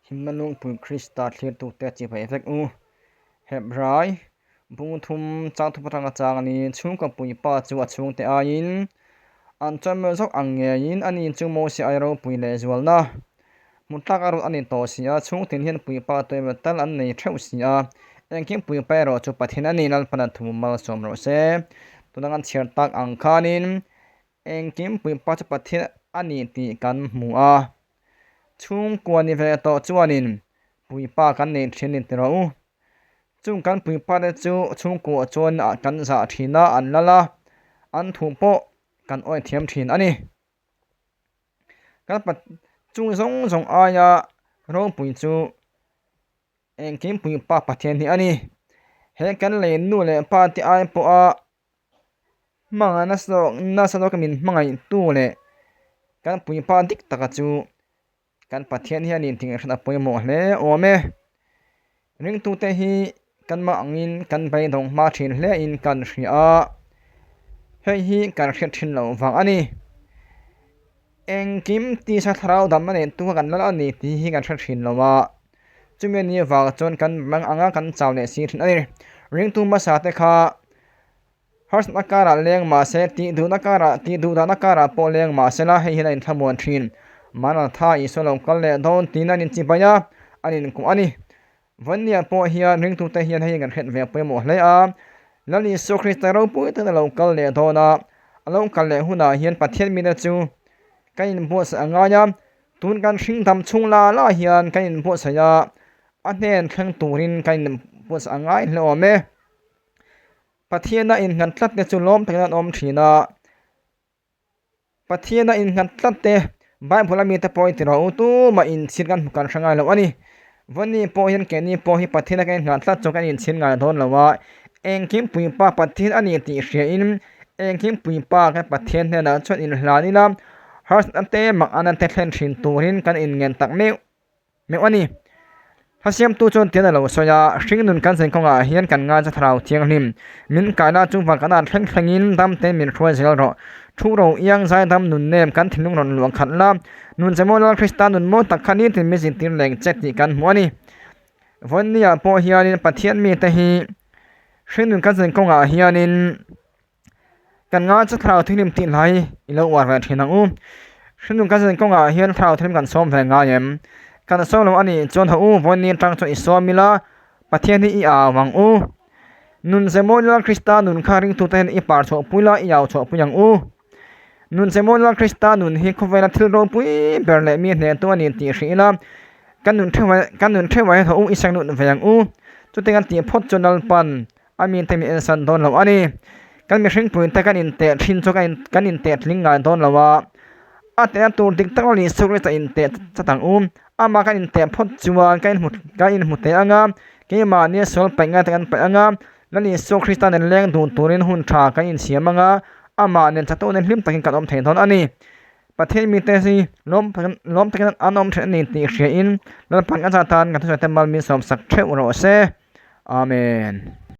Himna Lungpui Krista thlirtute chibai vek u. Hebrai bung thum chang thup atanga chang a ni. Chhungkaw puipa chu a chhungte aiin an chawimawi zawk ang ngeiin ani chu Mosia ai ropui leh zualna hmu tlak a rawt a ni tawh si a. Chhungtin hian puipa tuemaw tal an nei theuh si a. Engkim puipa erawh chu Pathian a ni Lalpana thu malsawm rawh se. Tuna kan chhiar tak ang khanin Engkim puipa chu Pathian a ni tih kan hmu a, chhungkua ni ve tawh chuanin puipa kan nei thin ni tiraw u. Chung kan puipa te chu chhungkua chuan kan zah thin a, an lal a, an thu pawh kan awi thiam thin a ni. Kan chung zawng zawng aia ropui chu engkim puipa Pathian hi a ni. He kan lei nu leh pa te ai pawha Hmangaih nasa zawk min hmangaihtu leh kan puipa dik taka chu kan Pathian hian intingaihhran a pawimawh hle awm e. Ringtute hi kan mah angin kan beidawng hma thin hle in kan hria a, hei hi kan hriat thin loh vang a ni. Engkim tisa thlarau dam a neihtu kha kan lal a ni tih hi kan hre thin lo a, chumi anih avang chuan kan mang anga kan chau leh si thin a ni. Ringtu hmasa te kha Harsatna karah leng mah se, tih duhna karah, tih duh dahna karah pawh leng mah se la, hei hian a inthlamuan thin. Maranatha Isua lo kal leh dawn tiin an inchibai a, an inkuah a ni. Vawinia pawh hian ringtute hian hei kan hriat ve a pawimawh hle a, Lal Isua Krista ropui takin a lo kal leh dawn a, a lo kal leh hunah hian Pathian mite chu kan inbuatsaih a ngai a, tun kan hring dam chhung la la hian kan inbuatsaih a, a hnen thleng turin kan inbuatsaih a ngai hle awm e. Pathiana innghat tlat te chu lawm takin an awm thin a, Pathiana innghat tlat te Bible a mite pawh i ti rawh u tumah inchhir kan hmu kan hre ngai lo a ni. Vawni pawh hian keini pawh hi Pathiana kan innghat tlat chu kan inchhir ngai dawn lo a, engkim puipa Pathian a ni tih hriain engkim puipa kan Pathian hnenah chuan inhlan ila harsatna te mak ana te thlen thin turin kan inngen tak meuh. Meuh a ni. Hasiamtu chuan tian a lo sawi a, hringnun kan zen kawngah hian kan ngaithla thlarau thianghlim. Min kaina chu van kan an thleng thlengin dam te min hruai zel rawh. Thu ro iang zai dam nun nem kan thinlung rawn luah khat la, nun che maw Lal Krista nun mawi tak kha nitin min zintir leng che tih kan hmu a ni. Vawinia pawh hianin Pathian mite hi hringnun kan zen kawngah hianin Kan ngaithla thlarau thianghlim tih hla hi i lo uar ve thin ang u. Hringnun kan zin kawngah hian thlarau thianghlim kan sawm ve ngai em? Kan sawm lo a nih chuan haw u, vawiin atang chuan i sawm ila, Pathian hi i au ang u. Nun zemawi Lal Krista nun kha ringtute hian i par chhuahpui la, i au chhuahpui ang u. Nun zemawi Lal Krista nun hi khawvela thil ropui ber leh mi hnehtu a ni tih hrih ila, kan nun theuh kan nun theuhah hian haw u i seng lut ve ang u. Chutiang kan tih phawt chuan Lalpan A mite min ensan dawn lo a ni. Kan mihring puite kan inteh thin chu kan inteh tling ngai dawn lo a. A tehna tur dik tak leh Isua Krista inteh chat ang u. Amah kan inteh phawt chuan kan inhmu kan inhmu teh ang a, keimahni sual paih ngai te kan paih ang a, Lal Isua Krista nen leng dun turin hun tha kan insiam ang a, amah nen chatuah nen hlim takin kan awm thei dawn a ni. Pathian mite hi lawm lawm takin an awm thin a ni tih hriain Lalpan a zat tan kan thusawi te mal min sawmsak theuh rawh se. Amen.